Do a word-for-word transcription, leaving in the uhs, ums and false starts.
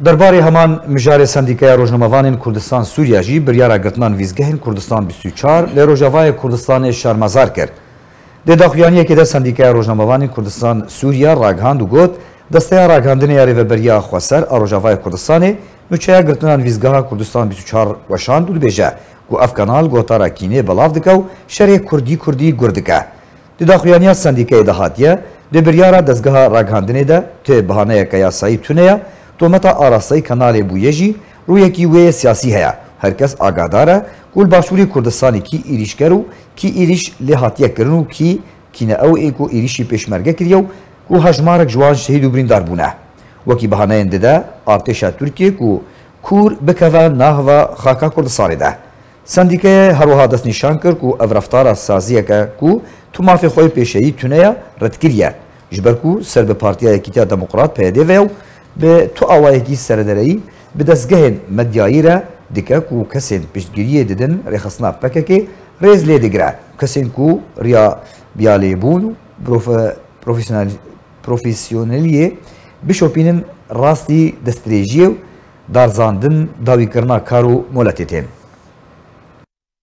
Derbarê heman mijarê Sendîkaya Rojnamevanên Kurdistan Sûriya jî biryara girtina nivîsgehên Kurdistan bîst û çar li Rojavayê Kurdistanê şermezar kir. Di daxuyaniyekê de Sendîkaya Rojnamevanên Kurdistan Sûriya ragihand û got, Desteya Ragihandinê ya Rêveberiya Xweser a Rojavayê Kurdistanê nûçeya girtina nivîsgeha Kurdistan bîst û çar weşand û dibêje ku ev kanal gotara kînê belav dike û şerê kurdî-kurdî gur dike. Di daxuyaniya sendîkeyê de hatiye, di biryara dezgeha ragihandinê de ti bihaneyeke yasayî tune ye, tometa arasteyî kanalê bûye jî rûyekî wê yê siyasî heye. Her kes agahdar e ku li Başûrê Kurdistanê kî êrîşker û kî êrîş lê hatiye kirin û kî kî ne ew ê ku êrîşî pêşmerge kiriye û ku hejmarek ji wan şehîd û birîndar bûne. Wekî bihaneyên dide artêşa Tirkiyê ku kûr bikeve nava xaka Kurdistanê de. Sendîkeyê her wiha destnîşan kir ku ev reftara saziyeke ku tu mafê xwe yê pêşeyî tune ye, red kiriye. Ji ber ku ser bi Partiya Yekîtiya Demokrat, P Y D, ve ye û bi tu awayekî seredereyî bi destgehên medyayî re dike ku kesên piştgiriyê didin rêxistina P K K rêz lê digire. Kesên ku riya biyalêbûn û profe-, profesyonel-, profesyoneliyê bişopînin rastî destdirêjiyê û darzandin dawîkirina kar û moletê tên.